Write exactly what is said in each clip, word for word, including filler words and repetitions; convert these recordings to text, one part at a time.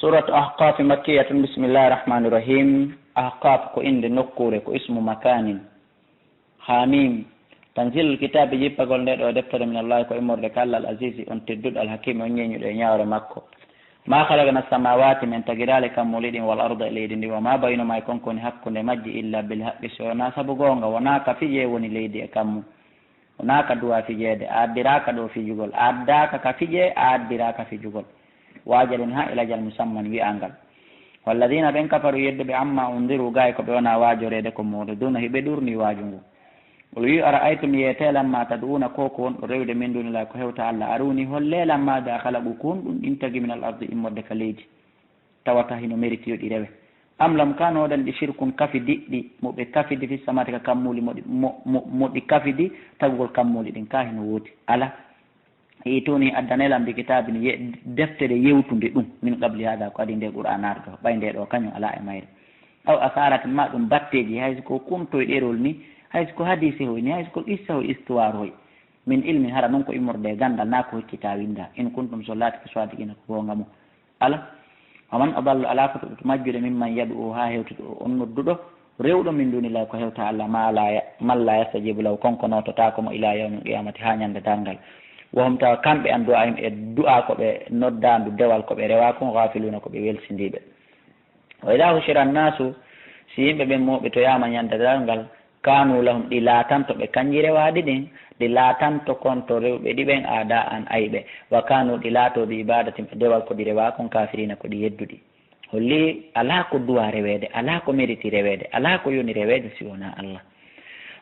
Suratu Ahqaf makkiyatun, bismillahi rahmani rahim. Ahqaf ko innde nokkuure, ko ismu makanin. Hamim. Tanzilul kitaabi, jippagol nde ɗo deftere min Allahi ko immorde ka Allah, al azizi on tedduɗo, al hakimi on ñeeñuɗo e ñaawre makko. Ma khalaqna samawati, min tagiraali kammuuli ɗin, wal arda e leydi ndi, wa ma baynahuma e kon ko woni hakkunde majji, illa bil haqqi, so wonaa sabu goonga, wonaa ka fijee woni leydi e kammu. Wonaa ka duwaa fijeede, a addiraaka ɗo fijugol, a addaaka ka fijee, a addiraaka fijugol. Wa ajalin, haa e lajal musamman wi'angal. Walladina ɓen kafaru yedduɓe amma undiru gaay ko ɓe wonaa waajoreede ko muuriduuna hiɓe ɗuurnii waaju ngu. Qul wi ara'aytum yeetee lamma tad'uuna ko ko wonɗo rewde min duunilaahi ko hewta Allah aruuni hollee lamma da khalaqu ko honɗum ɗin tagi min al ardi immorde ka leydi. Tawata hino meriti yo ɗi rewe. Am lahum kano ɗen ɗi shirkun kafi diɗɗi mo ɓe kafidi fi samati ka kammuuli mo ɗi mo mo mo ɗi kafidi tagugol kammuuli ɗin ka hino wooti. Ala. Ituni addanee lan bi kitaabin ye deftere yewtunde ɗum min qabli hada ko adi nde qur'an ardo ɓay nde ɗo kañum ala e mayre. Aw asaratin ma ɗum batteeji hay so ko kumtoy ɗerol ni hay so ko hadise hoy ni hay so ko qissa hoy histoire hoy. Min ilmin hara non ko immorde e gandal na ko hokkita winda in kuntum so laati ko sadiqina ko gonga mo. Ala. Wa man adallu ala fotuɗo to majjude min man yaɗu o ha hewtude o on nodduɗo rewɗo min dunillahi ko hewta Allah ma la ya- man la yastajibu lahu konko nototako mo ila yawmil qiyamati ha ñande darngal. Wa hum tawa kamɓe an du'a him e du'a ko ɓe noddandu dewal ko ɓe rewa kon ghafiluna ko ɓe welsindiɓe. Wa idha hushira annasu si yimɓe ɓen moɓe to yama ñande darngal kanu lahum ɗi laatanto ɓe kanji rewaaɗi ɗin ɗi laatanto kon to rewɓe ɗi ɓen aada an ayɓe wa kanu ɗi laato bi ibadati dewal ko ɗi rewa kon kafirina ko ɗi yedduɗi. Holli alaa ko duwa reweede alaa ko meriti reweede alaa ko yoni reweede si wona Allah.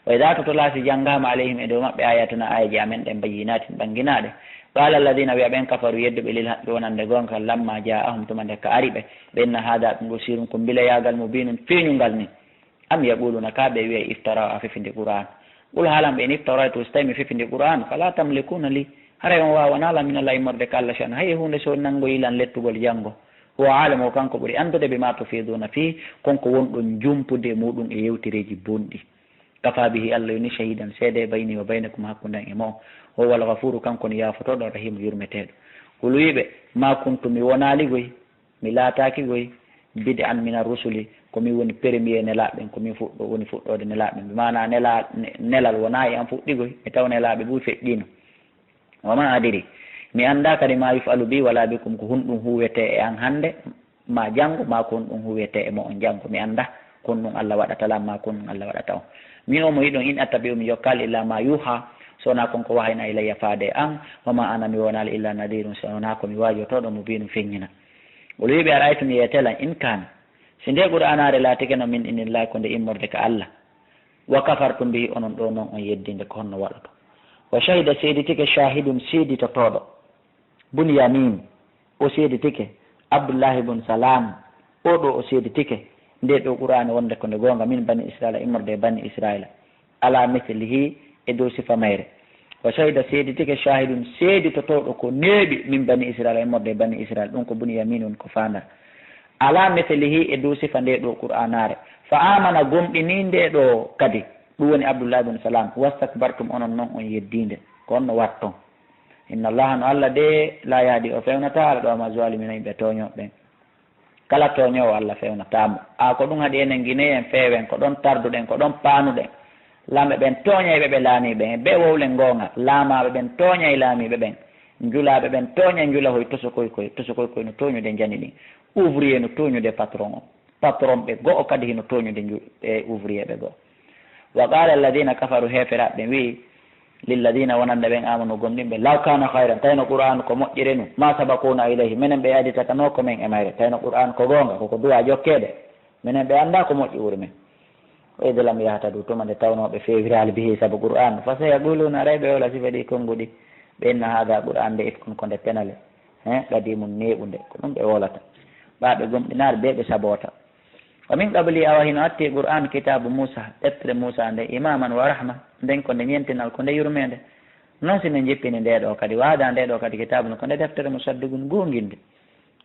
Wa ida tutula si jangama alayhim e dow maɓɓe ayatuna ayaji amen ɗen bayyinatin ɓanginaaɗe qala alladina wiya ɓen kafaru yedduɓe lil haqqi wonande gonka lamma ja'ahum tuma nde ka ari ɓe ɓe inna hada ɗum ɗo sirun ko mbilayagal mubinun feeñungal ni. Am yaquluna ka ɓe wiya iftara a fifindi qur'an. Qul halan ɓe in iftaraytu so tawi mi fifindi qur'an fala tamlikuna li. Haray on wawana lan min Allah immorde ka Allah shan hay e hunde so nangoyi lan lettugol jango. Huwa alamu o kanko ɓuri andude bima tufiduna fi konko wonɗon jumpude e muɗum e yewtereji bonɗi. Kafa bihi Allah yoni shahidan seede bayni wa baynakum hakkude an e mo'o. Huwa al ghafuru kanko ni yafotoɗo rahim yurmeteɗo. Qul wiɓe ma kuntu mi wonali goy mi laataaki goy bid'an mina rusuli ko min woni premier nelaaɓe ɓen ko min fuɗɗo woni fuɗɗoode nelaaɓe ɓen bi maana nela nelal wonaa e an fuɗɗi goy mi taw nelaaɓe buy feƴƴino. Wa ma adiri mi annda kadi ma yufalu bi wala bikum ko honɗum huwete e an hannde ma janngo ma ko honɗum huwete e mo'on janngo mi annda ko honɗum Allah waɗata lan ma ko honɗum Allah waɗata on. Min o mo yiɗon in attabi'u mi jokkal illa ma yuha so wonaa kon ko wahayna ilayya faade e an wa ma ana mi wonali illa nadirun so wonaa ko mi waajotoɗo mo binu feññina. O wi'i ɓe ara'aytum yeetelan in kaana si nde qur'aanaare laatikeno min indillahi ko nde immorde ka Allah wa kafartum bihi onon ɗo non on yeddinde ko honno waɗoto. Wa shahida seeditike shahidun seeditotooɗo bunyamin o seeditike abdullahi bun salam o ɗo o seeditike nde ɗo qur'aani wonde ko nde goonga min bani israila immorde e bani israila ala mislihi e dow sifa mayre. Wa shahida seeditike shahidun seeditotooɗo ko neeɓi min bani israila immorde e bani israila ɗum ko bunyamin woni ko faandar ala mislihi e dow sifa nde ɗo qur'aanaare. Fa amana gomɗini nde ɗo kadi ɗum woni abdullahi bun salam wastakbartum onon non on yeddiinde ko honno watton. Inna allaha no Allah de la yahdi o fewnata ala ɗo ma zalimina yimɓe tooñooɓe ɓen. Kala tooñoowo Allah fewnataamo. A ko ɗum haɗi enen Gineyen feewen ko ɗon tarduɗen ko ɗon paanuɗen. Laamɓe ɓen tooñay ɓe ɓe laamiiɓe ɓen e ɓe wowlen goonga. Laamaaɓe ɓen tooñay laamiiɓe ɓen. Njulaaɓe ɓen tooñay njulahoy tosokoy koy tosokoy koy no tooñude njani ɗin. Ouvrier no tooñude patron on. Patron ɓe go'o kadi hino tooñude nju e ouvrier ɓe go'o. Wa qala alladina kafaru heeferaaɓe ɓen wi'i lilladina wonande ɓen amanu gomɗinɓe law kana hayran tawno qur'an ko moƴƴirenu ma sabakuna ilayhi minen ɓe yaditakanoo ko men e mayre tawno qur'an ko goonga koko duwa jokkeede minen ɓe annda ko moƴƴi ɓuri men. Wa id lam yahtadu tuma nde tawnoo ɓe feewiraali bihi sabu qur'an fa sayaquluna aray ɓe wola sifa ɗi konnguɗi ɓe inna hada qur'an nde ifkun ko nde penale he qadimun neeɓunde ko ɗum ɓe wolata. Ɓaaɓe gomɗinaare bee ɓe saboota. Wa min qabli awa hino atti qur'an kitaabu muusa deftere muusa nde imaman wa rahma nden ko nde ñentinal ko nde yurmeende. Non si min jippini nde ɗo kadi waada nde ɗo kadi kitaabun ko nde deftere musaddigun goonginde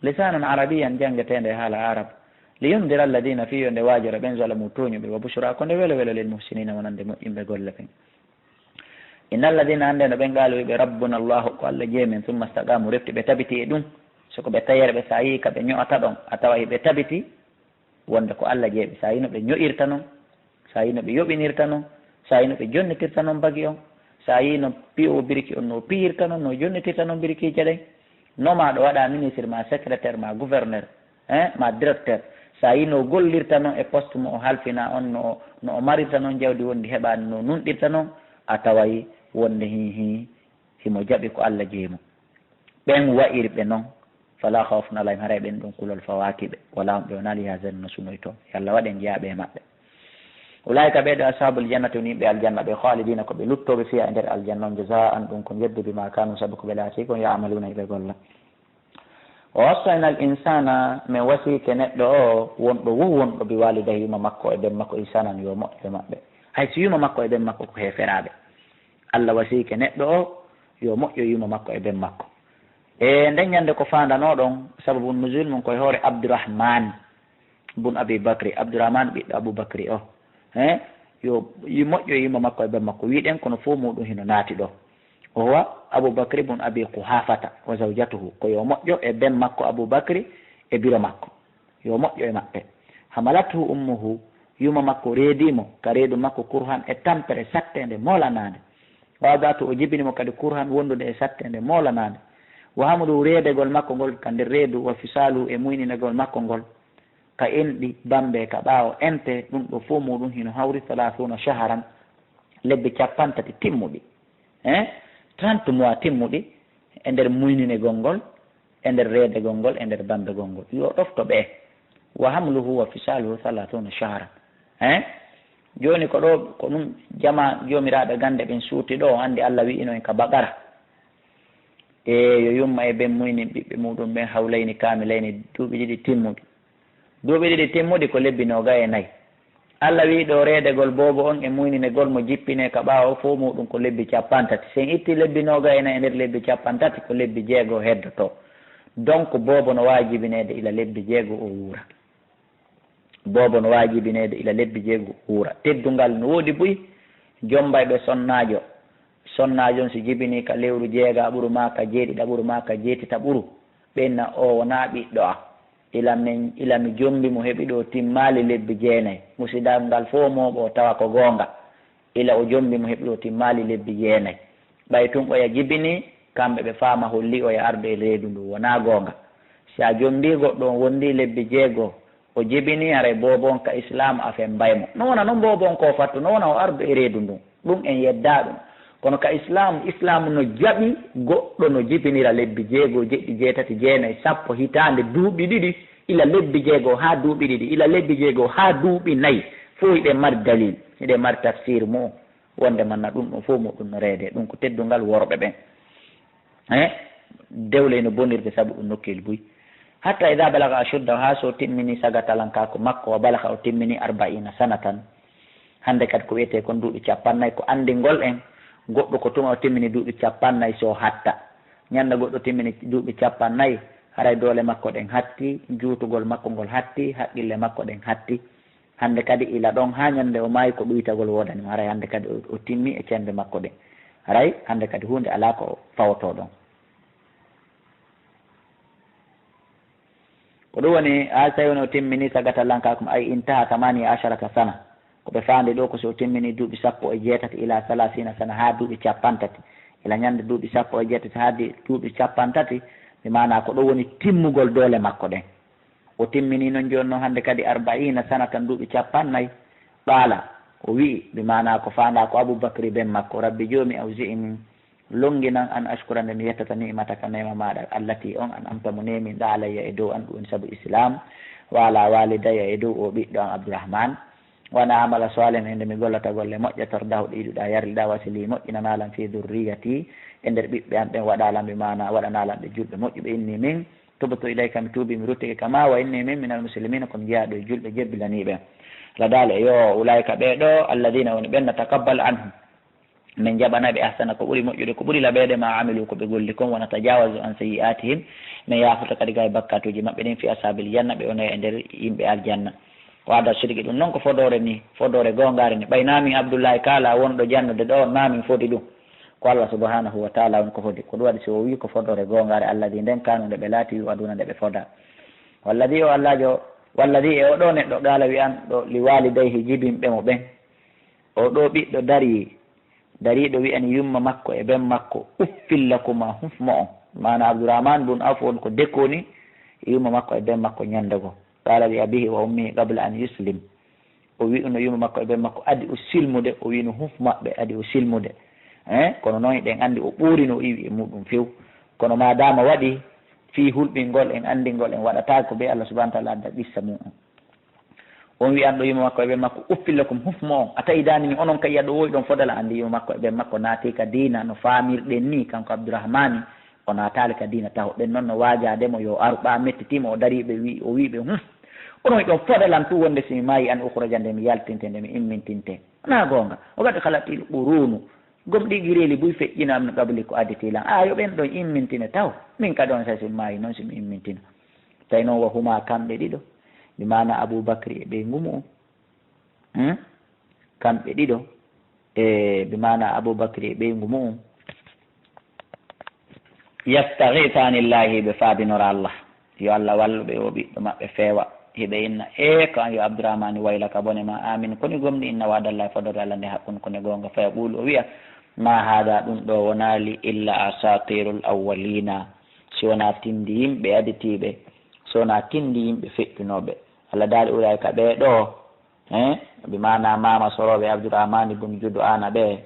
lisanan arabiyan janngeteende e haala arab. Liyundira alladina fii yo nde waajora ɓen zalamu tooñuɓe wa bushra ko nde welowelo lil muhsinina wonande moƴƴinɓe golle ɓen. Inna alladina annde no ɓen qaalu wiɓe rabbuna allahu ko allah jeemen summa staqamu refti ɓe tabiti e ɗum. So ko ɓe tayere ɓe, so a yii ka ɓe ño'ata ɗon, a tawa hiɓe tabiti wonde ko Alla jeyi ɓe. So a yii no ɓe ño'irta non, so a yii no ɓe yoɓinirta non, so a yii no ɓe jonnitirta non bagi on, so a yii no piyowo biriki on no piyirta non, no jonnitirta non birikiije ɗen, no ma ɗo waɗa ministre ma secrétaire ma gouverneur, hein, ma directeur, so a yii no gollirta non e poste mo o halfina on, no, no o marirta non jawdi wondi heɓaani, no nunɗirta non, a taway wonde hi, hi, himo jaɓi ko Alla jeyi mo. Ɓen wa'irɓe non, fala khawfun alayhim, haray ɓen ɗon kulol fawaaki ɓe, wala hum, ɓe wonaa, yahzanun, no sunoytoo. Yo Alla waɗ en jeyaaɓe e maɓɓe. Ulaa'ika, ɓee ɗoo, ashaabul jannati, woni yimɓe aljanna, ɓe khalidina, ko ɓe luttooɓe fiya e nder aljanna on, jazaa'an, ɗum ko yedde, bimaa kaanu, sabu ko ɓe laati kon, ya'maluuna, hiɓe golla. Wa wassayna al insana, min wasiike neɗɗo o, wonɗo wo wonɗo, bi walidayhi, yumma makko e ben makko, ihsanan, yo moƴƴo e maɓɓe. Hay si yumma makko e ben makko ko heeferaaɓe, Alla wasiike neɗɗo o yo moƴƴo yumma makko e ben makko. E nden ñande ko faandanoɗon, sababu nuzul mun ko e hoore Abdurrahman bun Abi Bakri, Abdurrahman ɓiɗɗo Abu Bakri o. He? Yo yi-, moƴƴo yumma makko e ben makko. Wiɗen kono fof muɗum hino naati ɗo. O huwa Abu Bakri bun Abi Quhafata wa zawjatuhu. Ko yo moƴƴo e ben makko Abu Bakri e biro makko. Yo moƴƴo e maɓɓe. Hamalathu ummuhu, yumma makko reedii mo, ka reedu makko kurhan e tampere satteende moolanaande. Wa wada'athu, o jibini mo kadi kurhan wondude e satteende moolanaande. Wa hamluhu, reedegol makko ngol ka nder reedu, wa fisaaluhu, e muyninegol makko ngol, ka enɗi bambe ka ɓaawo ente, ɗum ɗo fof muɗum hino hawri thalathuna shahran, lebbi cappanɗe tati timmuɗi. Hein? Trente mois timmuɗi e nder muyninegol ngol, e nder reedegol ngol, e nder bambegol ngol. Yo ɗofto ɓe. Wa hamluhu wa fisaaluhu thalathuna shahran. Hein? Jooni ko ɗo, ko ɗum jama joomiraaɓe gannde ɓen suuti ɗo, anndi Alla wi'ino en ka Baqara. E yo yumma e ben muynin ɓiɓɓe muɗum ɓen hawlayni kaamilayni, duuɓi ɗiɗi timmuɗi. Duuɓi ɗiɗi timmuɗi ko lebbi noogay e nayi. Alla wi'i ɗo reedegol boobo on e muyninegol mo jippinee ka ɓaawo fow muɗum ko lebbi cappanɗe tati. Si en itti lebbi noogay e nayi e nder lebbi cappanɗe tati, ko lebbi jeego heddotoo. Donc boobo no waawi jibineede ila lebbi jeego o wuura. Boobo no waawi jibineede ila lebbi jeego o wuura. Teddungal no woodi buy, jombayɓe sonnaajo. Sonnaajo on si jibinii ka lewru jeegaɓuru maa ka jeeɗiɗaɓuru maa ka jeetitaɓuru, ɓe inna o wonaa ɓiɗɗo an. Ila min, ila mi jombi mo heɓi ɗo timmaali lebbi jeenayi. Musidal ngal fow mooɓo o tawa ko goonga. Ila o jombi mo heɓi ɗo timmaali lebbi jeenayi. Ɓay tun oya jibini, kamɓe ɓe faama holli oya ardu e reedu ndu. Wonaa goonga. Si a jombi goɗɗo on wondi lebbi jeego, o jibini, haray boobo on ka Islaam a fembay mo. No wona non boobo on ko fattu, no wona o ardu e reedu ndun. Ɗum en yeddaa ɗum. Kono ka Islaam, Islaam no jaɓi goɗɗo no jibinira lebbi jeego, jeɗɗi, jeetati, jeenayi, sappo, hitaande, duuɓi ɗiɗi, ila lebbi jeego haa duuɓi ɗiɗi, ila lebbi jeego haa duuɓi nayi. Fow hiɗen mari dalil, hiɗen mari tafsir mu'un. Wonde manna ɗum ɗum fow muɗum no reede. Ɗum ko teddungal worɓe ɓen. Eh, dewle ino bonirde sabu ɗum nokkeeli buy. Hatta ida balaga ashuddahu, haa so timmini sagatalankaaku makko, wa balaga, o timmini arba'iina sanatan. Hannde kadi ko wiyetee kon duuɓi cappannayi, ko anndingol en goɗɗo ko tuma o timmini duuɓi cappannayi so hatta. Ñande goɗɗo timmini duuɓi cappannayi, haray doole makko ɗen hatti, juutugol makko ngol hatti, haqqille makko ɗen hatti. Hannde kadi ila ɗon haa ñande o maayi ko ɗuytagol woodani mo. Haray hannde kadi o, o timmi e cembe makko ɗen. Haray hannde kadi huunde alaa ko fawotoo ɗon. Ko ɗum woni, haa so tawi woni o timmini sagatalankaaku, ay intaha thamaniya asharata sana. Ko ɓe faandi ɗo ko si o timmini duuɓi sappo e jeetati ila thalathina sana, haa duuɓi cappanɗe tati. Ila ñande duuɓi sappo e jeetati haa di-, duuɓi cappanɗe tati, bi maana ko ɗum woni timmugol doole makko ɗen. O timmini non jooni non hannde kadi arba'iina sanatan, duuɓi cappannayi. Qaala, o wi'i, bi maana ko faandaa ko Abu Bakri ben makko, Rabbi Joomi, awzi'ni, lonnginan, an ashkura, nde mi yettata, ni'mataka, neema maaɗa, allati, on, an'amta, mo neeminɗaa, alayya, e dow an, ɗum woni sabu Islaam, wa ala walidayya, e dow o ɓiɗɗo an Abdurrahman, wa an a'mala salihan, e nde mi gollata golle moƴƴe, tardahu, ɗe yiɗuɗaa, yarliɗaa, wasili, moƴƴinanaa lan, fi dhurriyati, e nder ɓiɓɓe an ɓen, waɗaa lan, bi maana waɗanaa lan ɓe julɓe moƴƴuɓe, inni, min, tubtu ilayka, mi tuubi, mi ruttike ka maa, wa inni min minal muslimina, ko mi jeyaaɗo e julɓe jebbilaniiɓe. Ladaale, yo, ulaa'ika, ɓee ɗoo, alladina, woni ɓen, nataqabbalu anhum, min jaɓanay ɓe, ahsana, ko ɓuri moƴƴude, ko ɓuri laɓeede, ma amilu, ko ɓe golli kon, wa natajawazu an sayyi'atihim, min yaafata kadi gay bakkatuuji maɓɓe ɗin, fi ashaabil janna, ɓe wonay e nder yimɓe aljanna. Wa'da sidqi, ɗum non ko fodoore ni, fodoore goongaare ni. Ɓay naa min Abdullahi Kaala wonɗo jannude ɗoo, naa min fodi ɗum. Ko Allah subhanahu wa ta'ala on ko fodi. Ko ɗum waɗi si o wi ko fodore goongaare, alladi nden kanu nde ɓe laati, yu aduna nde ɓe foda. Walladi o Allajo, walladi e o ɗo neɗɗo, qala wi'an ɗo, li walidayhi, jibinɓe mo ɓen. O ɗo ɓiɗɗo dari, dariɗo wi'ani yumma makko e ben makko, uffil lakuma, huf mo on. Maana Abdurrahman bun Auf on ko dekoni yumma makko e ben makko nyande go. Qala li abihi wa ummihi qabla an yuslim. O wi'uno yumma makko e ben makko adi o silmude, o wi'uno huf maɓɓe adi o silmude. Eh, kono noon eɗen anndi o ɓoorino o iwi e muɗum few. Kono ma dama waɗi fii hulɓingol en anndingol en waɗata ko be Allah subhanahu wa ta'ala adda qissa mu'um. On wi'an ɗo yumma makko e ben makko, uffil lakum, huf mo on. A tawi dani ni onon kay yaɗo woy ɗon fodala anndi yumma makko e ben makko naati ka diina no faamirɗen ni, kanko Abdurrahmani, o naataali ka diina taho. Ɓen noon no waajaade mo yo aru ɓaa mettitii mo, o darii ɓe wi-, o wii ɓe, hum, onon hiɗon foda lan tun wonde si mi maayi an ukhraja nde mi yaltinte, nde mi immintinte. Wonaa goonga. O qad khalatil qurunu. Gomɗii gireeli buy feƴƴino am min qabli ko additii lan. Aa, yo ɓen ɗon immintine taho. Min kadi on saa'i si mi maayi noon si mi immintina. Tawi noon wa huma kamɓe ɗiɗo. Bi maana Abuu Bakri e ɓeyngu mu'um. Hmm? Kamɓe ɗiɗo, e bi maana Abubakri e ɓeyngu mu'um, yastaghithanillahi, ɓe faabinora Allah, yo Allah wallu ɓe, o ɓiɗɗo maɓɓe feewa. Hiɓe inna, e ko an yo Abdurrahmani, waylaka, bone ma, amin. Koni gomni, inna wa'dallahi, fodore Allah nde haqqun, kone goonga. Fa yaqulu, o wi'a, ma hada, ɗum ɗo wonaali, illa asatirul awwalina, si wonaa tindi yimɓe aditiiɓe, si wonaa tindi yimɓe feƴƴunooɓe. Allah daali, ulaika, ɓee ɗoo, eh, bi maana maama sorooɓe Abdurrahmani bun Judu'aana ɓe,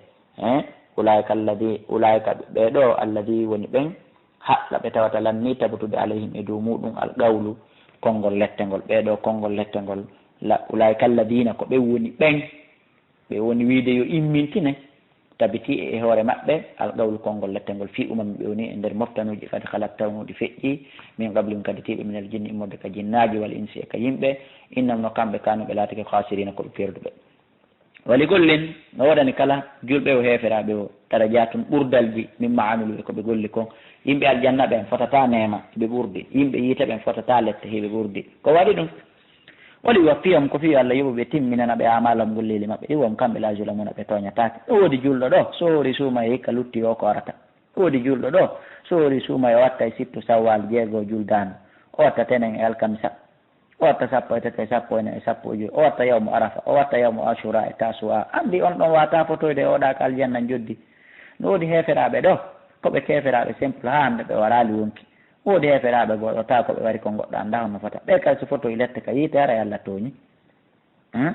eh, ulaika alladi, ulaika ɓe ɗo, alladi woni ɓen, haɗɗa ɓe tawata lanni tabutude alayhim e dow muɗum alqawlu, konngol lette ngol, ɓe ɗo konngol lette ngol, la, ulaika alladina ko ɓe woni ɓen, ɓe woni wiide yo immintine, tabiti e hoore maɓɓe, alqawlu konngol lette ngol, fi umami ɓe woni e nder moftanuuji, kadi khalat tawnuɗi feƴƴi, min qablihim kadi tiiɓe, minal jinni immorde ka jinnaaji, wal insi e ka yimɓe, innahum no kamɓe kanu ɓe laatike khasirina ko ɓe perduɓe. Wali gollin, no woodani kala julɓe o heeferaaɓe o, darajatun ɓurdalji, mimma amilu e ko ɓe golli kon. Yimɓe aljanna ɓen fotata neema, ɓe ɓurdi. Yimɓe yiite ɓen fotata lette, hiɓe ɓurdi. Ko waɗi ɗum? Wali yuwaffiyahum, ko fii yo Allah yoɓu ɓe, timminana ɓe, amalahum, golleeli maɓɓe ɗi, wahum kamɓe la yuzulamuna, ɓe tooñataake. No woodi julɗo ɗo, so hoori suuma e hikka lutti o ko arata. No woodi julɗo ɗo, so hoori suuma e o watta e sittu sawwal jeego juldaano. O watta tenen e alkamisa. O watta sappo e tati e sappo e nayi e sappo e joyi. O watta yawmu arafa. O watta yawmu ashura e tasu'a. Anndi on ɗon wata fotoyde e oɗa ka aljanna joddi. No woodi heeferaaɓe ɗo, ko ɓe keeferaaɓe simple haa hannde ɓe waraali wonki. Woodi heeferaaɓe goo ɗo, taa ko ɓe wari ko goɗɗo anndaa honno fota. Ɓe kay so fotoyi lette ka yiite, haray Allah tooñi. Hmm?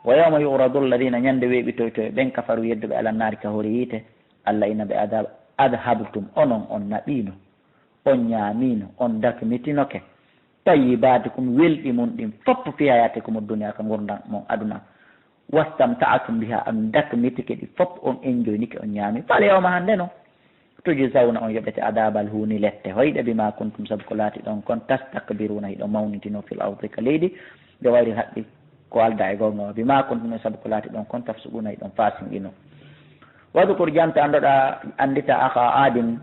Wa yawma yu'radu alladhina, ñande weeɓitoytoye ɓen, kafaru, yedduɓe, ala naari, ka hoore yiite. Allah ina ɓe adab-, adhabtum, onon on naɓiino, on ñaamiino, on dakmitinoke, tayyibatikum, welɗi mun ɗin fof, fi hayatikum dunya, ka ngurndan mon aduna. Wastamta'tum biha, on dakmitike ɗi fof, on enjoynike, on ñaami. Fal yawma, hannde non. Tujzawna, on yoɓete adabal huuni lette hoyɗe, bima kuntum, sabu ko laatiɗon kon, tastakbiruna, hiɗon mawnitino, fil ardi, ka leydi, bi ghayril haqqi, ko aldaa e goonga, bima kuntum, sabu ko laatiɗon kon, tafsuquna, hiɗon fasinqino. Wadkur, janta, anndoɗa, anndita, akha Adin,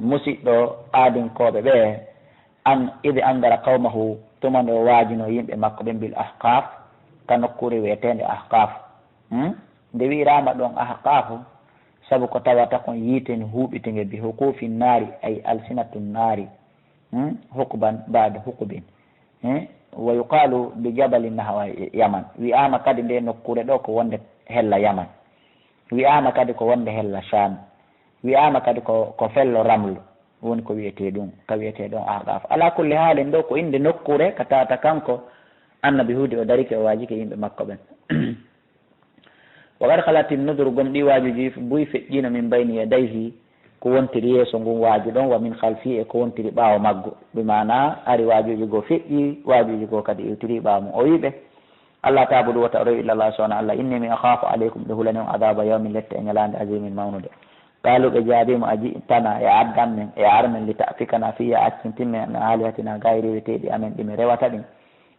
musiɗɗo Adinkooɓe ɓe, an, idh andhara qawmahu, tuma nde o waajino yimɓe makko ɓen, bil ahqaf, ka nokkuure wi'eteende Ahqaf. Hmm? Nde wi'iraama ɗon Ahqafu, sabu ko tawata kon yiite no huuɓiti nge, bi huqufi naari, ay alsinatu naari. Hmm? Huqban ba'da huqbin. Hmm? Wa yuqalu bi jabali nahwa Yaman. Wi'aama kadi nde nokkuure ɗo ko wonde hella Yaman. Wi'aama kadi ko wonde hella Sham. Wi'aama kadi ko, ko fello Ramlu. Woni ko wi'etee ɗum, ka wi'etee ɗon Ahqaf. Ala kulli haalin, ɗo ko innde nokkuure ka tawata kanko Annabi Huudi o darike, o waajike yimɓe makko ɓen. Wa qad khalati nudhur, gom ɗi waajuuji buy feƴƴiino, min bayni yadayhi, ko wontiri yeeso ngun waaju ɗon, wa min khalfihi, e ko wontiri ɓaawo maggu. Bi maana, ari waajuuji goo feƴƴi, waajuuji goo kadi iwtiri ɓaawo mum. O wi'i ɓe, Alla ta'budu, wota on rewu, illa Allah, so wonaa Alla. Inni, min, akhafu alaykum, miɗo hulani on, adhaba yawmin, lette e ñalaande, azimin, mawnude. Qaalu, ɓe jaabii mo, aji'tanaa, a addan men, a ar men, li ta'fikana, fii yo a accintin men, an alihatina, gaa e reweteeɗi amen ɗi men rewata ɗin.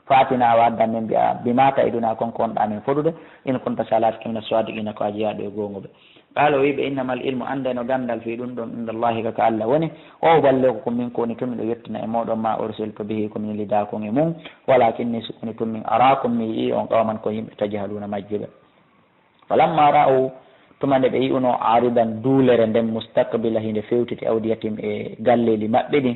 Fa'tina, a addan men, bi, bima ta'iduna, kon ko wonɗaa men fodude, in kunta, so a laatike, mina sadiqina, ko a jeyaaɗo e goonguɓe. Qaala, o wi'i ɓe, innamal ilmu, anndee no ganndal fii ɗum ɗon, indallahi, ka, ka Alla woni. Wa uballighukum, min ko woni tun miɗo yottina e mooɗon, ma ursiltu bihi, ko mi nelidaa kon e mum. Walakinni, si ko woni tun, min araakum, mi yi'ii on, qawman, ko yimɓe, tajhaluuna, majjuɓe. Falamma ra'aw, Tuma nde ɓe yi'unoo aaridan duulere nden, mustaqbila, hinde fewtiti awdiyatihim, e galleeli maɓɓe ɗin,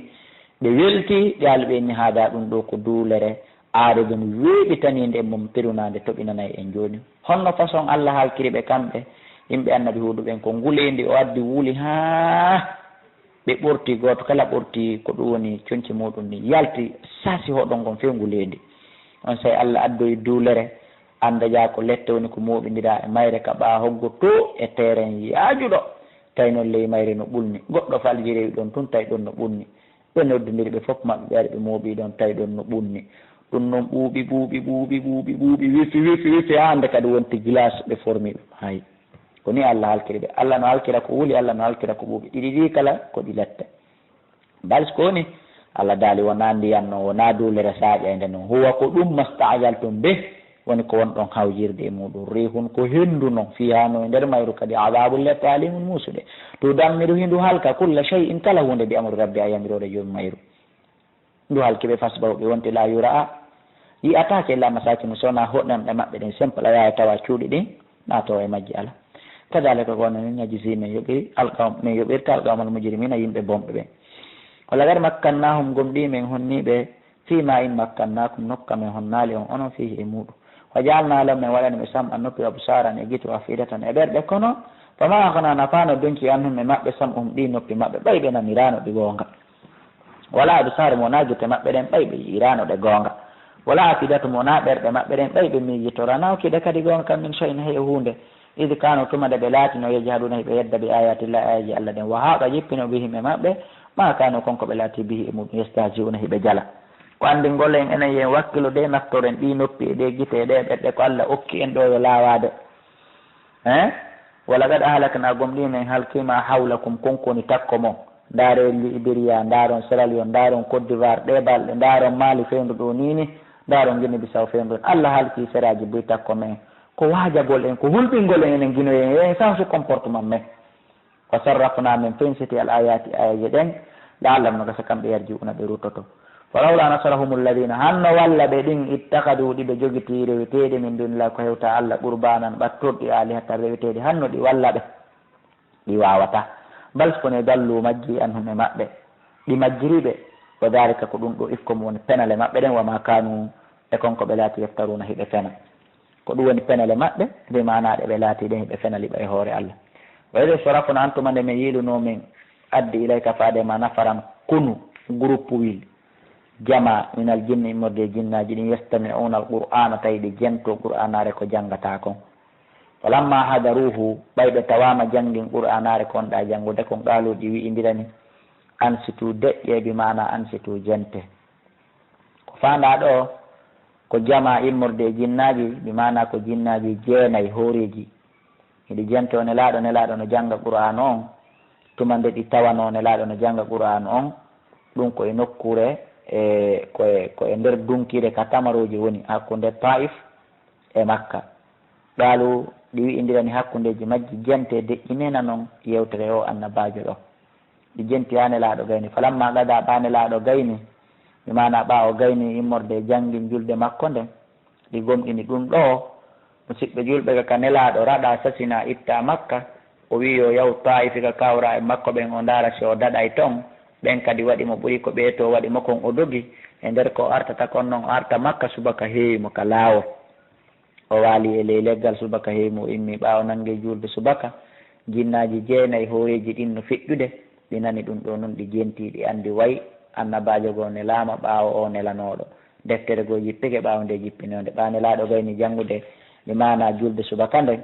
ɓe welti, ɓe ali ɓe inni, haadaa, ɗum ɗoo ko duulere aaridun weeɓitaniinde, mumtirunaa, nde toɓinanay en jooni. Honno façon Alla halkiri ɓe kamɓe? Yimɓe Annabi Huudu ɓen, ko nguleendi o addi wuli haa ɓe ɓorti, gooto kala ɓorti ko ɗum woni conci muuɗum ndin, yalti, saasi hoɗon ngon few nguleendi. Onsay Alla addoyi duulere, annda jaa ko lette woni ko mooɓindiraa e mayre ka ɓaawo hoggo too e teeren yaajuɗo. Tawi non ley mayre no ɓulni. Goɗɗo falji rewi ɗon tun, tawi ɗon no ɓulni. Ɓe noddindiri ɓe fof maɓɓe, ɓe ari ɓe mooɓi ɗon, tawi ɗon no ɓulni. Ɗum non ɓuuɓi, ɓuuɓi, ɓuuɓi, ɓuuɓi, ɓuuɓi, wifi, wifi, wifi, haa hannde kadi wonti glace ɓe formi ɗum. Hay. Ko ni Alla halkiri ɓe. Alla no halkira ko wuli, Alla no halkira ko ɓuuɓi. Ɗiɗi ɗi kala ko ɗi lette. Bal ko woni, Alla daali, wonaa ndiyan non, wonaa duulere saaƴaynde non. Huwa, ko ɗum, masta'jaltum bih, woni ko wonɗon hawjirde e muuɗum. Rihun, ko henndu non, fiha, no e nder mayru kadi, adabun, lette, alimun, muusuɗe. Tudammiru, hindu halka, kulla shay'in, kala huunde, bi amri rabbiha, e yamiroore joomi mayru. Ndu halki ɓe, fasbahu, ɓe wonti, la yura, yi'ataake, illa masakinu, so wonaa hoɗanɗe maɓɓe ɗen, simple, a yahay tawa cuuɗi ɗin, naatoo e majji, ala. Kadhalika, ko non, najzi, men yoɓiri, alqawm, men yoɓirta, alqawmal mujrimina, yimɓe bonɓe ɓen. Wa laqad makkannahum, gomɗii men honni ɓe, fima in makkannakum, nokka men honnaali on onon, fihi, e muuɗum. Wa ja'alna lahum, men waɗani ɓe, sam'an, noppi, wa absaran, e gite, wa af'idatan, e ɓerɗe, kono, fama aghna, nafaano donki, anhum, e maɓɓe, sam'uhum, ɗi noppi maɓɓe, ɓay ɓe naniraano ɗi goonga. Wala absaruhum, wonaa gite maɓɓe ɗen, ɓay ɓe yi'iraano ɗe goonga. Wala af'idatuhum, wonaa ɓerɗe maɓɓe ɗen, ɓay ɓe miijitoranaaki ɗe kadi goonga kan, min shay'in, hay e huunde. Idh kanu, tuma nde ɓe laatino, yajhaduna, hiɓe yedda, bi ayatillahi, aayeeji Alla ɗen, wa haaqa, jippino, bihim, e maɓɓe, ma kanu, kon ko ɓe laati, bihi, e muuɗum, yastahzi'una, hiɓe jala. Ko anndingol en enen, yo en wakkilu de, naftoren ɗii noppi e ɗee gite e ɗee ɓerɗe ko Alla okki en ɗoo yo laawaade. Hein? Wa laqad ahlakna, gomɗii men halkii, ma hawlakum, kon ko woni takko mon. Ndaaree Liberiya, ndaaron Sierra Leone, ndaaron Côte d'Ivoire, ɗee balɗe, ndaaron Mali fewndo ɗoo nii ni, ndaaron Guinée Bissau fewndo. Alla halkii seraaji buy takko men. Ko waajagol en, ko hulɓingol en, enen ginoyen, e sensu comportement men. Wa sarrafna, men fensiti, al ayati, ayaji ɗen, la'allahum, no gasa kamɓe, yarji'una, ɓe ruttoto. Falawla nasarahum alladhina, hanno walla ɓe ɗin, ittakhadhu, ɗi ɓe jogiti, reweteeɗi, min dunillahi, ko hewta Alla, qurbanan, ɓattorɗi, alihatan, reweteeɗi, hanno ɗi walla ɓe, ɗi waawata. Bal, kono, dallu, majji, anhum, e maɓɓe, ɗi majjiri ɓe. Wa dhalika, ko ɗum ɗoo, ifkum, woni penale maɓɓe ɗen, wa ma kanu, e kon ko ɓe laati, yaftaruna, hiɓe fena. Ko ɗum woni penale maɓɓe, bi maanaa ɗe ɓe laati ɗen, hiɓe fena liɓa e hoore Alla. Wa idh sarafna, an tuma nde min yiilunoo, min addi, ilayka, faade ma, nafaran, konu, groupe wil, jama, minal jinni, immorde e jinnaaji ɗin, yastami'una al-Qur'ana, tawi ɗi jento Qur'aanaare ko janngataa kon. Falamma hadaruhu, ɓay ɓe tawaama janngin Qur'aanaare kon ɗaa janngude kon, qaalu, ɗi wi'indirani, ansitu, deƴƴee, bi maanaa ansitu, jente. Ko faandaa ɗoo, ko jamaa immorde e jinnaaji, bi maanaa ko jinnaaji jeenay hooreeji. Hiɗi jento Nelaaɗo, Nelaaɗo no jannga Qur'aanu on, tuma nde ɗi tawanoo Nelaaɗo no jannga Qur'aanu on, ɗum ko e nokkuure, e, ko e, ko e nder dunkiire ka tamarooji woni, hakkunde Taif e Makka. Qaalu, ɗi wi'indirani hakkundeeji majji, jente, deƴƴinee nanon yewtere o annabaajo ɗoo. Ɗi jenti haa Nelaaɗo gayni. Falamma qada, ɓaa Nelaaɗo gayni, bi maanaa ɓaa o gayni immorde e janngin julde makko nden, ɗi gomɗini ɗum ɗoo. Musiɓɓe julɓe, ka, ka Nelaaɗo raɗaa, sasinaa, ittaa Makka, o wi'i yo yahu Taa'ifi ka kawraaɓe makko ɓen, o ndaara si o daɗay ton. Ɓen kadi waɗi mo ɓuri ko ɓee too waɗi mo kon, o dogi. E nder ko o artata kon non, o arta Makka, subaka heewi mo ka laawol. O waali e ley leggal, subaka heewi mo, o immii. Ɓaawo nannge juulde subaka, jinnaaji jeenay hooreeji ɗin no feƴƴude, ɗi nani ɗum ɗoo non, ɗi jenti, ɗi anndi way annabaajo goo nelaama ɓaawo oo nelanooɗo. Deftere goo jippike ɓaawo nde jippinoonde. Ɓaa Nelaaɗo gayni janngude, bi maanaa juulde subaka nden,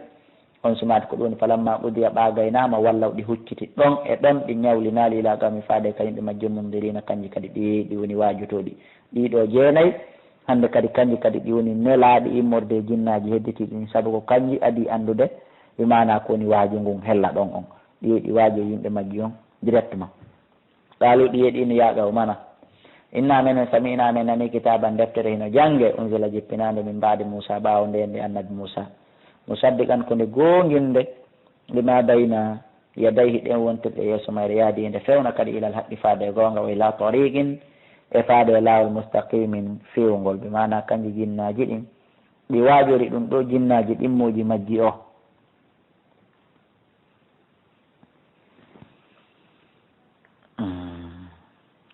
on sumaati ko ɗum woni, falamma qudiya, ɓaa gaynaama, wallaw, ɗi hucciti ɗon e ɗon, ɗi ñawlinaali, ilaa qawmi, faade ka yimɓe majji, mundirina, kanji kadi ɗi, ɗi woni waajotooɗi. Ɗii ɗoo jeenay, hannde kadi kanji kadi ɗi woni nelaaɗi immorde e jinnaaji hedditiiɗi ɗin, sabu ko kanji adii anndude, bi maanaa ko woni waaju ngun hella ɗon on. Ɗi, ɗi waaji e yimɓe majji on directement. Qaalu, ɗi yeɗiino, yaa qawmana, inna, menen, sami'na, men nani, kitaaban, deftere, hino jannge, unzila, jippinaande, min ba'di Muusa, ɓaawo ndeen nde annabi Muusa, musaddiqan, ko nde goonginde, lima bayna yadayhi, ɗen wontirɗe yeeso mayre, yahdi, nde fewna kadi, ilal haqqi, faade e goonga, wa ila tariqin, e faade e laawol, mustaqimin, feewngol. Bi maanaa kanji jinnaaji ɗin, ɗi waajori ɗum ɗoo, jinnaaji ɗimmuuji majji o.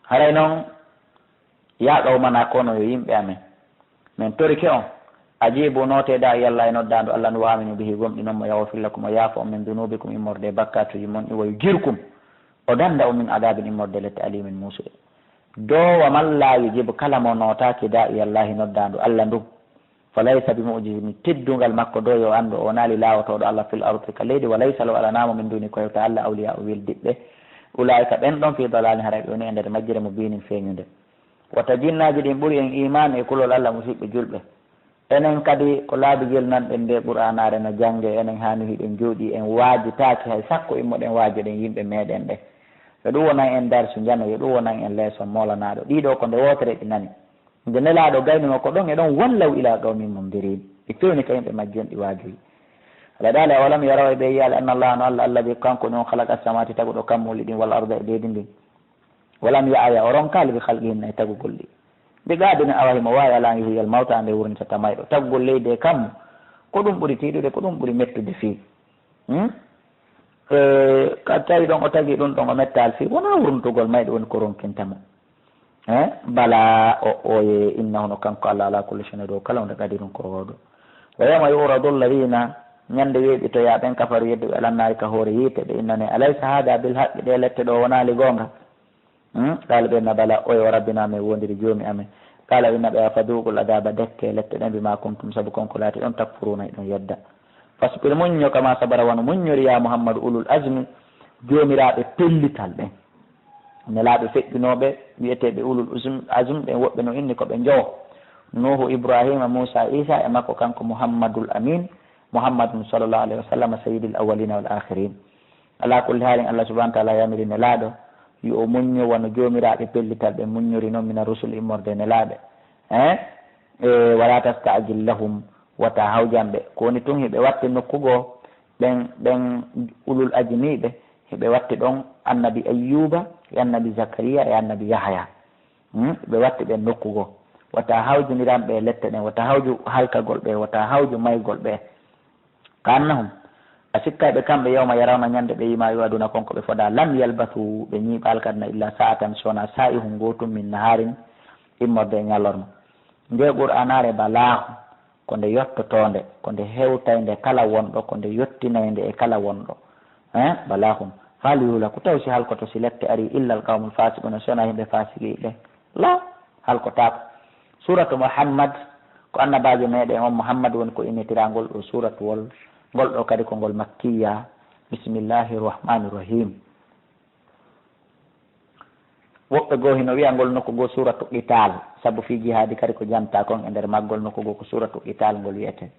Haray non, yaa qawmanaa, kono yo yimɓe amen, min torike on, ajiibu, nootee, daa'iya Allaahi, noddaandu Alla ndu, wa aaminu bihi, gomɗinon mo, yaghfir lakum, o yaafo on, min dunuubikum, immorde e bakkaatuuji mon ɗin, wa yujirkum, o dannda on, min adaabin, immorde e lette, aliimin, muusuɗe. Do wa man laa yujib, kala mo nootaaki, daa'iya Allaahi, noddaandu Alla ndun, fa laysa bi mu'jizin, teddungal makko do yo anndu, o wonaali laawotooɗo Alla fil ardi, ka leydi, wa laysa lahu, alanaa mo, min duunihi, ko hewta Alla, awliyaa'u, weldiɓɓe, ulaa'ika, ɓen ɗon, fii dalaalin, haray ɓe woni e nder majjere, mubiinin, feeñunde. Wata jinnaaji ɗin ɓuri en iimaan e kulol Alla, musiɓɓe julɓe. Enen kadi, ko laabi gel nanɗen nde Qur'aanaare no janngee, enen haani hiɗen jooɗii, en waajitaaki hay sakko immoɗen waajoɗen yimɓe meeɗen ɓe. Yo ɗum wonan en darsu njano, yo ɗum wonan en leeson moolanaaɗo. Ɗii ɗoo ko nde wootere ɗi nani. Nde Nelaaɗo gaynunoo ko ɗon e ɗon, wallaw ilaa qawmin mundiriin. Ɓe fewni ka yimɓe majji on, ɗi waajoyi. Alla daali, awalam yaraw, e ɓe yiyaali, anna Allaaha, no Alla, alladii, kanko woni on, khalaqa as-samaawaati, taguɗo kammuuli ɗin, wal arda, e leydi ndin. Walam ya'ya, o ronkaali, bi khalqihinna, e tagugol ɗi. Bi qaadirin, awa himo waawi, ala an yuhyiyal mawta, nde wurnitata mayɗo. Tagugol leydi e kammu, ko ɗum ɓuri tiiɗude, ko ɗum ɓuri mettude fii. Hmm? E, ka tawi ɗon o tagi ɗum ɗon, o mettaali fii, wonaa wurnitugol mayɗo woni ko ronkinta mo. Eh, bala o, oye, innahu, no kanko Alla, ala kulli shay'in, dow kala hunde, qadirun, ko o waawɗo. Wa yawma yu'radu alladhina, ñande weeɓitoyaa ɓen, kafaru, yedduɓe, alan naari, ka hoore yiite, ɓe innane, alaysa hadha bil haqqi, ɗee lette ɗoo wonaali goonga? Hmm? Qalu, ɓe inna, bala, oye, wa rabbina, men wondiri Joomi amen. Qala, inna ɓe, fadhuqul adhaba, dekke lette ɗen, bima kuntum, sabu kon ko laati ɗon, takfuruna, hiɗon yedda. Fasbir, muñño, kama sabara, wano muññori, ya Muhammadu, ulul azmi, joomiraaɓe pellital ɓen. Nelaaɓe feƴƴunooɓe, wi'eteeɓe ulul uzm-, azm ɓen, woɓɓe no inni ko ɓe njowo. Nuuhu, Ibraahiima, Muusaa, Iisaa e makko kanko Muhammadul Amiin, Muhammadun sallallahu alayhi wa sallam, sayyidil awwaliina wal aakhiriin. Alaa kulli haalin, Allah subhaanahu wa ta'aalaa yamiri Nelaaɗo yo o muñño wano joomiraaɓe pellital ɓen muññori non mina rusul immorde e Nelaaɓe. Eh? E, wala tasta'jil lahum, wota hawjan ɓe. Ko woni tun hiɓe watti nokku goo, ɓen, ɓen ulul ajmiiɓe, hiɓe watti ɗon annabi Ayyuuba, e annabi Zakariya, e annabi Yahaya. Hmm? Ɓe watti ɓen nokku goo. Wata hawjiniran ɓe e lette ɗen, wata hawju halkagol ɓe, wata hawju maygol ɓe. Ka annahum, a sikkay ɓe kamɓe, yawma yarawna, ñande ɓe yii ma yu'aduna kon ko ɓe fodaa, lam yalbathu, ɓe ñiiɓaali kadina, illa sa'atan, si wonaa saa'ihun gootun, min naharin, immorde e ñalorma. Nde Qur'aanaare balaahu, ko nde yottotoonde, ko nde hewtaynde kala wonɗo, ko nde yottinaynde e kala wonɗo. Eh, balahum. Fal yuhlaku, taw si halkoto, si lette ari, illa al qawmul fasiquna, si wonaa yimɓe faasiqiiɓe ɓen? La, halkotaako. Suuratu Muhammad, ko annabaajo meɗen on Muhammad woni ko innitiraangol ɗoo suuratuwol, ngol ɗoo kadi ko ngol makkiya. Bismillahi rahmani rahim. Woɓɓe goo hino wi'a ngol nokku goo suuratu Qitaal, sabu fii jihaadi kadi ko jantaa kon e nder maggol, nokku goo ko suuratu Qitaal ngol wi'etee.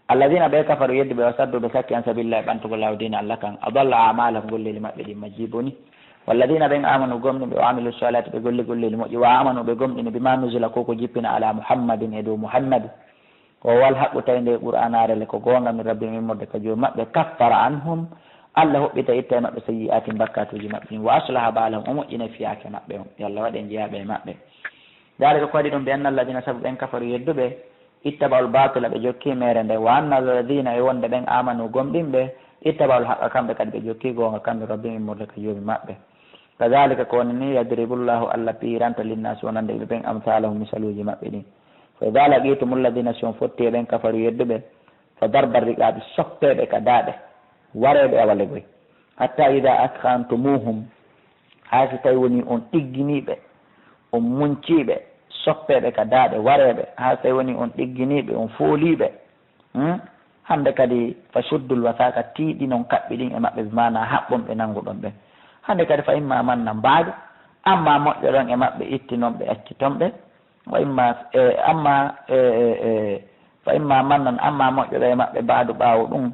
Alladina ɓe kafaru yedduɓe, wa saddu ɓe sakki, an sabilillahi ɓantugol laawo diina Allah kan, adalla amalahum golleeli maɓɓe ɗin majjii boni. Walladina ɓen amanu gomɗi ɓe, wa amilu salihati ɓe golli golleeli moƴƴi, wa amanu ɓe gomɗini, bima nuzila ko ko jippina ala Muhammadin e dow Muhammadu. Ko wal haqqu, tawi nde Qur'aanaare le ko goonga, min rabbihim immorde ka Joomi maɓɓe. Kaffara anhum, Allah hoɓɓita itta e maɓɓe sayyi'aatihim bakkaatuuji maɓɓe ɗin. Wa aslaha baalahum, o moƴƴinay fiyaake maɓɓe on. Yo Allah waɗ en jeyaaɓe e maɓɓe. Daalika ko waɗi ɗum, bi anna alladina, sabu ɓen kafaru yedduɓe, ittaba'ul baatila ɓe jokki meere nde. Wa anna alladina e wonde ɓen amanu gomɗinɓe, ittaba'ul haqqa kamɓe kadi ɓe jokki goonga kan min rabbihim immorde ka Joomi maɓɓe. Kadalika ko woni ni yadribu Llahu Allah piiranta linnaasi wonande ɓe ɓen amthalahum misaluuji maɓɓe ɗin. Fa idha laqitum alladina si on fotti e ɓen kafaru yedduɓe, fa darba riqaabi soppeeɓe ka daaɗe wareeɓe awa legoy. Hatta idha athkhantumuhum haa si tawi woni on ɗigginiiɓe, on munciiɓe, soppeeɓe ka daaɗe wareeɓe, haa si tawi woni on ɗigginiiɓe, on fooliiɓe. Hmm? Hannde kadi, fa shuddul wasaaka, tiiɗinon kaɓɓiɗin e maɓɓe, bi maanaa haɓɓon ɓe nannguɗon ɓe. Hannde kadi, fa imma mannan baadu, amma moƴƴoɗon e maɓɓe, ittinon ɓe, acciton ɓe. Wa imma, e, amma, e, e, e, fa imma mannan, amma moƴƴoɗon e maɓɓe baadu ɓaawo ɗum,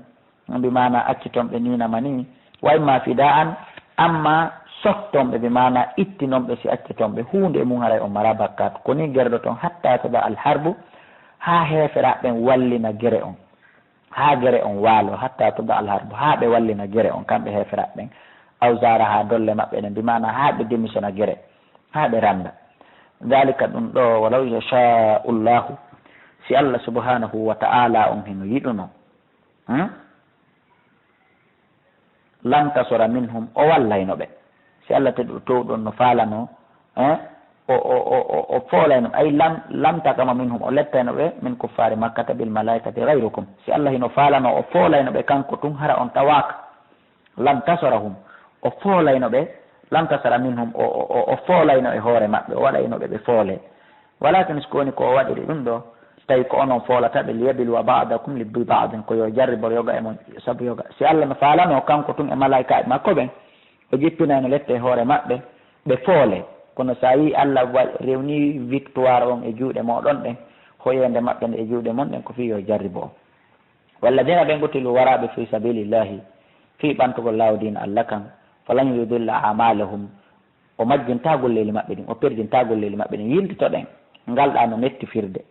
bi maanaa acciton ɓe niinama ni. Wa imma fida'an, amma sotton ɓe, bi maanaa ittinon ɓe si acciton ɓe. Huunde e mum haray on maraa bakkaatu. Ko ni gerɗoton hatta tada al harbu, haa heeferaaɓe ɓen wallina gere on. Haa gere on waalo, hatta tada al harbu, haa ɓe wallina gere on, kamɓe heeferaaɓe ɓen. Aw zaara, haa dolle maɓɓe ɗen, bi maanaa haa ɓe demisona gere, haa ɓe rannda. Daalika ɗum ɗoo, walaw yashaa'u Llaahu, si Allah subhaanahu wa ta'aalaa on hino yiɗuno, hmm? Lantasara minhum, o wallayno ɓe. Si Allah teɗuɗo toowɗo on no faalanoo, eh, o, o, o, o, o foolayno, ay lam, lam taqama minhum, o lettayno ɓe, min kuffaari Makkata bil malaikati ghayrukum. Si Allah hino faalano, o foolayno ɓe kanko tun, hara on tawaaka. Lam tasarahum, o foolayno ɓe, lam tasara minhum, o, o, o, o foolayno e hoore maɓɓe, o waɗayno ɓe ɓe foole. Walakin, si ko woni ko o waɗiri ɗum ɗo, tawi ko onon foolata ɓe, liyabluwa ba'dakum li bi ba'din, ko yo jarribor yoga e mon sabu yoga. Si Allah no faalano kanko tun e malaikaaɓe makko ɓen, o jippinayno lette e hoore maɓɓe, ɓe foole. Kono si a yii Allah wa-, rewni victoire on e juuɗe mooɗon ɗen, hoyeende maɓɓe nde e juuɗe mon ɗen, ko fii yo jarribo on. Walladina ɓen qutilu waraaɓe fi sabilillahi, fii ɓantugol laawo diina Allah kan, falan yudilla amalahum, o majjintaa golleeli maɓɓe ɗin, o perdintaa golleeli maɓɓe ɗin. Yiltitoɗen ngal ɗa no metti firde.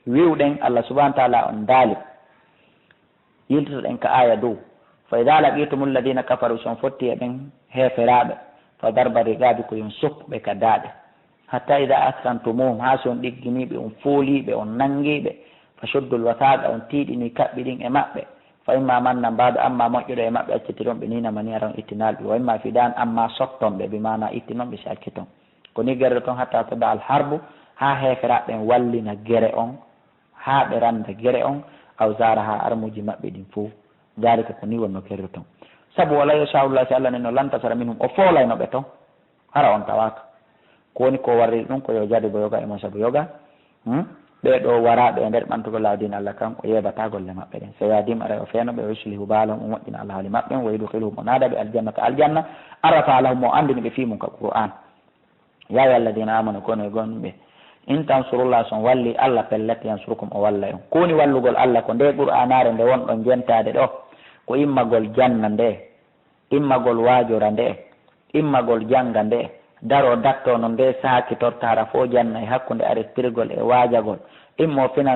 Wi'uɗen Allah subhanahu wa ta'ala on daali. Yiltitoɗen ka aaya dow. Fa idha laqitumul ladina kafaru, si on fotti e ɓen heeferaaɓe, fa darba riqabi, ko yo on soppu ɓe ka daaɗe. Hatta idha askantumuhum, haa si on ɗigginiiɓe, on fooliiɓe, on nanngiiɓe, fa shuddul wasaqa, on tiiɗini kaɓɓi ɗin e maɓɓe. Fa imma mannan ba'du, amma moƴƴuɗo e maɓɓe accitiron ɓe ni na mani aron ittinal ɓe. Wa imma fidaan, amma sotton ɓe, bi maana ittinon ɓe si acciton. Ko ni gerɗoton hatta tada al harbu, haa heeferaaɓe ɓen wallina gere on, haa ɓe rannda gere on, aw zaara, haa armuuji maɓɓe ɗin fow. Daalika, ko ni wonno gerɗoton. Sabu wala yasha'ullah, si Allah nenno, lan tasara minhum, o foolayno ɓe ton. Hara on tawaaka. Ko woni ko warri ɗum, ko yo jarribo yoga e mon sabu yoga. Hmm? Ɓee ɗoo waraaɓe e nder ɓantugol laawo diina Allah kan, o yeebataa golle maɓɓe ɗen. Sayahdim, aray o feeno ɓe, o yuslihu baalahum, o moƴƴina alhaali maɓɓe, wa yudkhiluhum, o naada ɓe aljannata, aljanna, arrafaha lahum, o anndini ɓe fii mum ka Qur'an. Ya ayyuha alladina amanu, kono e gonɓe, in tansurullah, si on walli Allah, pellet, yansurkum, o walla on. Ko woni wallugol Allah? Ko nde Qur'aanaare nde wonɗon jentaade ɗo, ko immagol janna nde, immagol waajora nde, immagol jannga nde, daro datto no nde saaki tortaara fof janna e hakkunde aristirgol e waajagol, immo finance